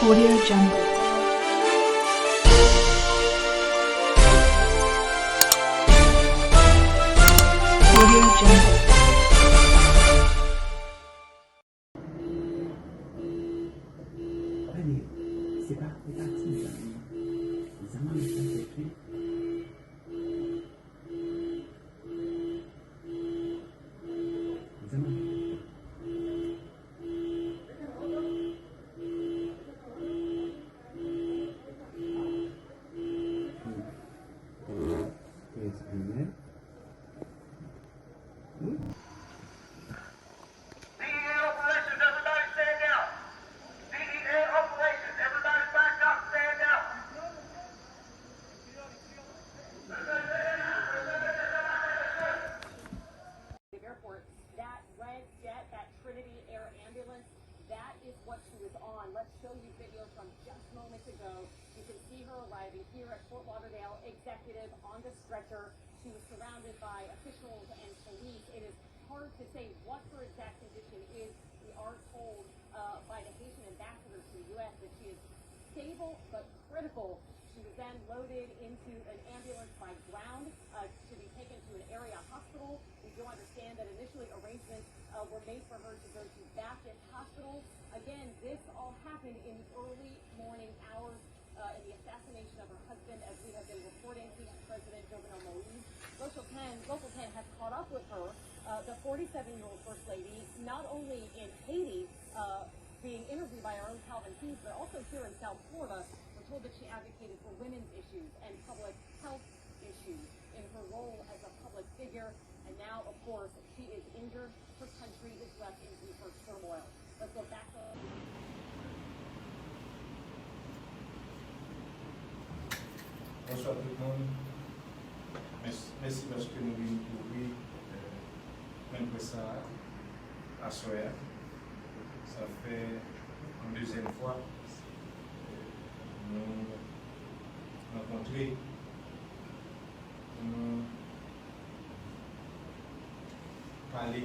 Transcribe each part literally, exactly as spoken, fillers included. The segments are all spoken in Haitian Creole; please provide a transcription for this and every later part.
Audio Jungle. Audio Jungle. Gade, se pa, se pa ti zam. Zam nan nan tèt wi. Zam nan. Trèz ane. Wi. D E A operations, everybody stand down. D E A operations, everybody back up, stand down. Airport, that red jet, that Trinity Air ambulance, that is what she was on. Let's show you video from just moments ago. You can see her arriving here at Fort Lauderdale Executive on the stretcher. She was surrounded by officials and police. It is hard to say what her exact condition is. We are told, uh, by the Haitian ambassador to the U S that she is stable but critical. She was then loaded into an ambulance by ground, uh, to be taken to an area hospital. We do understand that initially arrangements, uh, were made for her to go to Baptist Hospital. Again, this all happened in the early morning hours, uh, in the assassination of her husband, as we have been reporting. Haitian President Jovenel Moïse, Local ten, Local ten has caught up with her, uh, the forty-seven-year-old First Lady, not only in Haiti, uh, being interviewed by our own Calvin Keyes, but also here in South Florida. We're told that she advocated for women's issues and public health issues in her role as a public figure. And now, of course, she is injured. Her country is left in deeper turmoil. Let's go back to Bonswa tout moun. Mès-, mèsi paske nou vin kouvri, euh, pwen près sa a, aswè a. Sa fè yon dezyèm fwa, euh, nou rankontre pou nou pale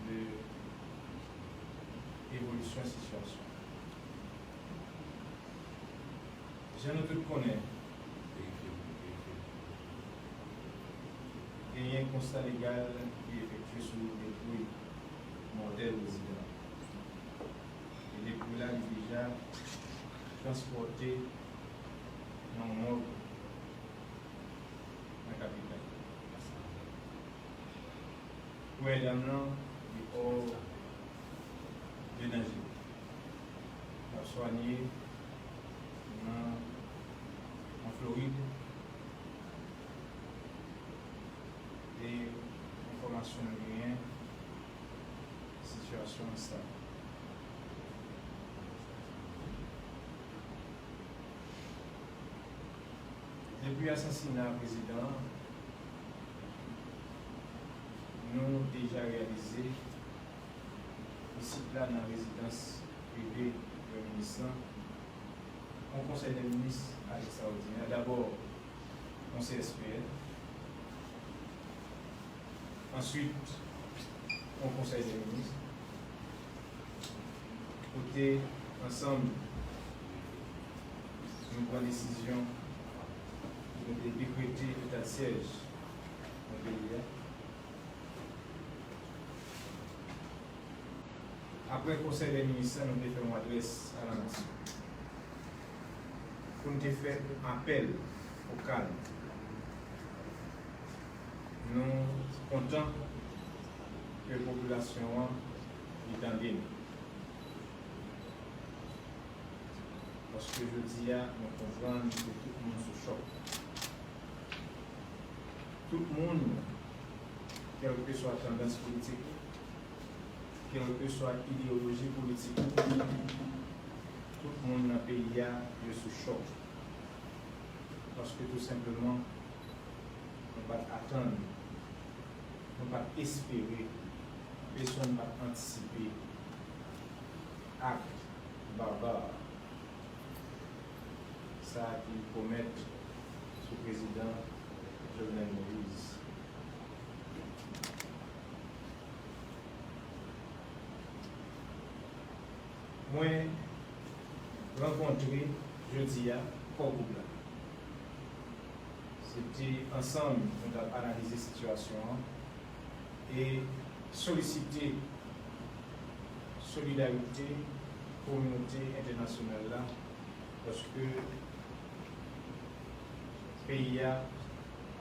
de evolisyon sitiyasyon. Jan nou tout konnen, genyen konsta legal ki efektye sou depouy mòtèl prezidan an. E depouy la, li deja transpòte nan mòg nan kapital. Premye dam nan, li hors de danger. L ap swanye nan, an Florid. E enfòmasyon nou genyen, sitiyasyon an stab. Depi asasina prezidan an, nou deja reyalize isit la nan rezidans prive premye minis lan, yon konsèy dè minis ekstraòdinè. Dabò, yon C S P N, answit, yon konsèy dè minis, kote ansanm nou pran desizyon pou nou te dekrete eta dè syèj nan peyi a. Apre konsèy dè minis la, nou te fè yon adrès a lanasyon pou n te fè apèl o kalm. Nou kontan ke popilasyon an li tande nou. Paske jodi a, nou konprann ke tout moun sou chòk. Tout moun, kèlkeswa tandans politik ou, kèlkeswa ideyoloji politik ou, tout moun nan peyi a, yo sou chòk. Paske tou senpleman, nou pa t atann, nou pa t espere, pèsonn pa t antisipe ak baba sa a ki komèt sou prezidan Jovenel Moïse. Mwen rankontre jodi a kò gwoup la. Se te ansanm nou t ap analize sitiyasyon an e solisite solidarite kominote entènasyonal la, paske peyi a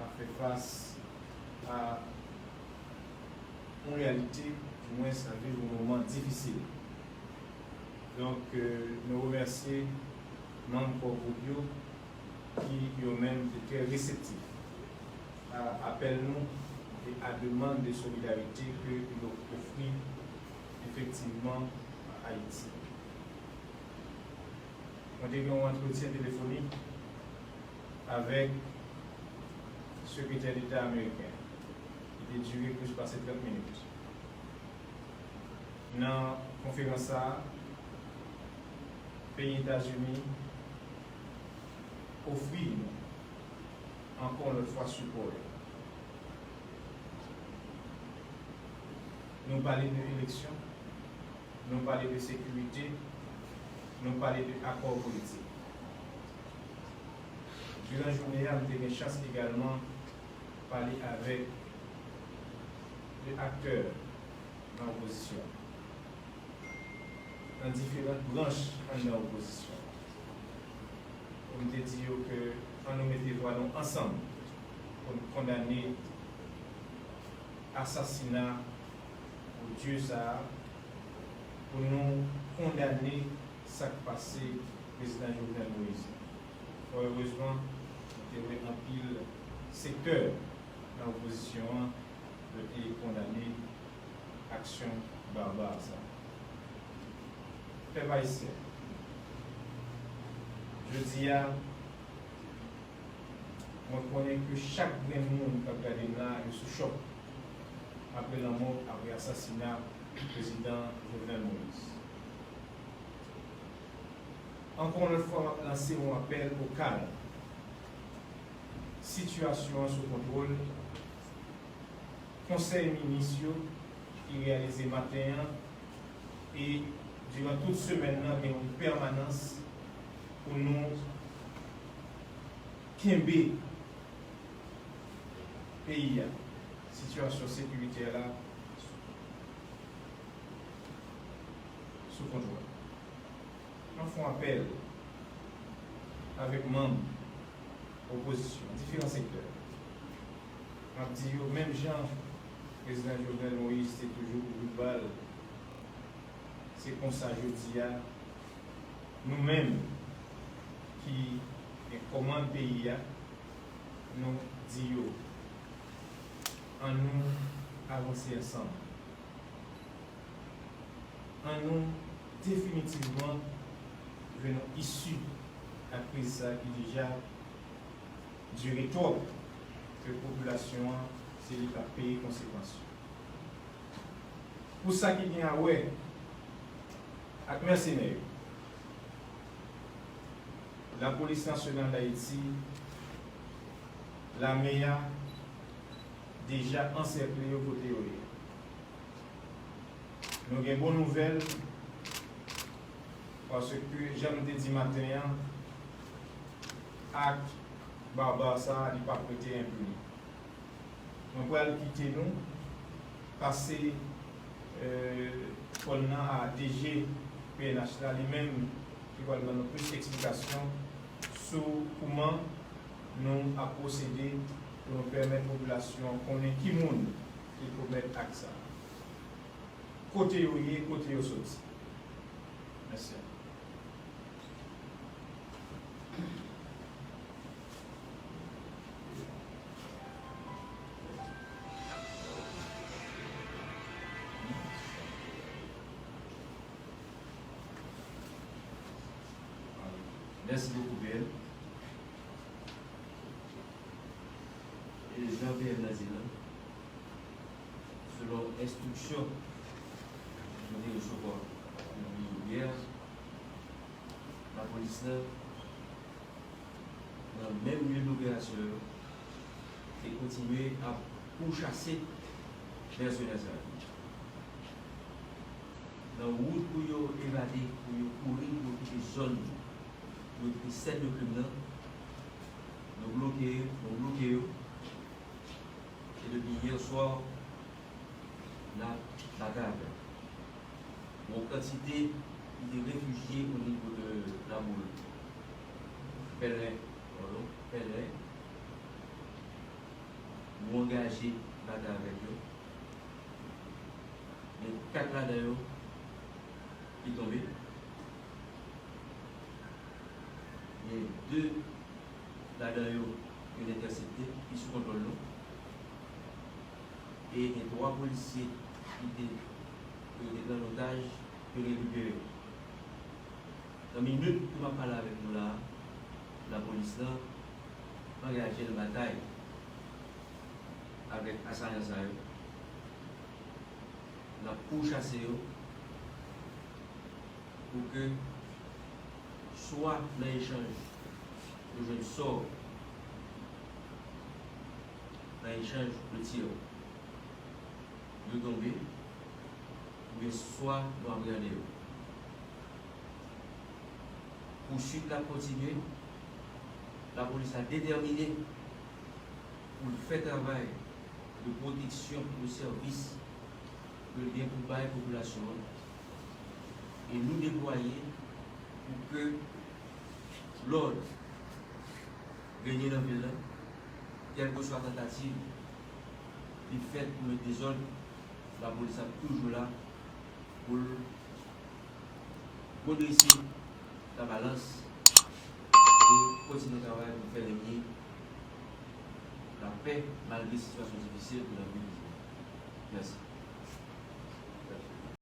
ap fè fas a yon reyalite, di mwens ap viv yon moman difisil. Donk, euh, nou remèsye manm kò gwoup yo ki yo menm te trè reseptif a apèl nou e a demann de solidarite ke yo ofri efektivman a Ayiti. Mwen te gen yon antretyen telefonik avèk Sekretè Deta ameriken ki te dire plis pase trant minit. Nan konferans sa a, peyi Etazini ofri nou ankò yon lòt fwa sipò yo. Nou pale de eleksyon, nou pale de sekirite, nou pale de akò politik. Diran jounen an, m te gen chans egalman pale avèk de aktè nan opozisyon, nan diferan branch anndan opozisyon, pou m te di yo ke ann nou mete vwa nou ansanm pou n kondane asasina odye sa a, pou nou kondane sa k pase prezidan Jovenel Moïse. Fò erezman, nou te wè anpil sektè nan opozisyon an, yo te kondane aksyon baba sa. Pèp ayisyen, jodi a, mwen konnen ke chak grenn moun k ap gade m la, yo sou chòk apre lanmò, apre asasina prezidan Jovenel Moïse. Ankò yon lòt fwa, m ap lanse yon apèl o kalm. Sitiyasyon an sou kontwòl. Konsèy minis yo ki reyalize maten an e diran tout semèn nan gen yon pèmanans pou nou kenbe peyi a, sitiyasyon sekiritè la sou kontwòl. Mwen fè yon apèl avèk manm opozisyon, diferan sektè. M ap di yo, menm jan prezidan Jovenel Moïse te toujou bout ba l, se konsa jodi a, nou menm ki gen kòmand peyi a, nou di yo, ann nou avanse ansanm. Ann nou definitivman jwenn yon isi a kriz sa ki deja dire twòp, ke popilasyon an se li k ap peye konsekans yo. Pou sa ki gen a wè ak mèsenè yo, Lapolis Nasyonal d Ayiti, lame a, deja ansèkle yo kote yo ye. Nou gen bon nouvèl, paske, jan m te di maten an, ak baba sa a, li p ap rete enpini. Mwen pral kite nou, pase, euh, pòn nan a D G P N H la, li menm ki pral ban nou plis eksplikasyon sou kòman nou ap pwosede pou nou pèmèt popilasyon an konnen ki moun ki komèt ak sa. Kote yo ye, kote yo soti. Mèsi. Mèsi bokou, P M. E jan P M nan di l lan, selon enstriksyon nou te resevwa depi yè, lapolis lan, nan menm lye doperasyon yo, te kontinye ap pouchase mèsenè sa yo. Nan wout pou yo evade, pou yo zòn yo te sèn yo krim nan, nou bloke yo, nou bloke yo. E depi yè swa, n ap batay avè l. Yon kantite ki te refijye o nivo de Laboul, Pèlren, pardon, Pèlren, nou angaje batay avèk yo. Gen kat ladan yo ki tonbe. Gen de ladan yo ke n entèsepte, ki sou kontwòl nou. E gen twa polisye ki te, ke yo te pran an otaj, ke n rekipere. Nan minit ke m ap pale avèk nou la a, lapolis lan angaje l batay avèk asayan sa yo. N ap pouchase yo pou ke swa nan echanj yo jwenn sò, nan echanj de tir, yo tonbe, oubyen swa nou aprann yo. Pouswit la ap kontinye. Lapolis la detèmine pou l fè travay de pwoteksyon, de sèvis ke l gen pou bay popilasyon an. E nou deplwaye pou ke lòd renye nan vil la, kèlkeswa tantativ ki fèt pou met dezòd, lapolis ap toujou la pou l redrese labalans e kontinye travay pou fè renye lapè malgre sitiyasyon difisil pou lavi. Mèsi.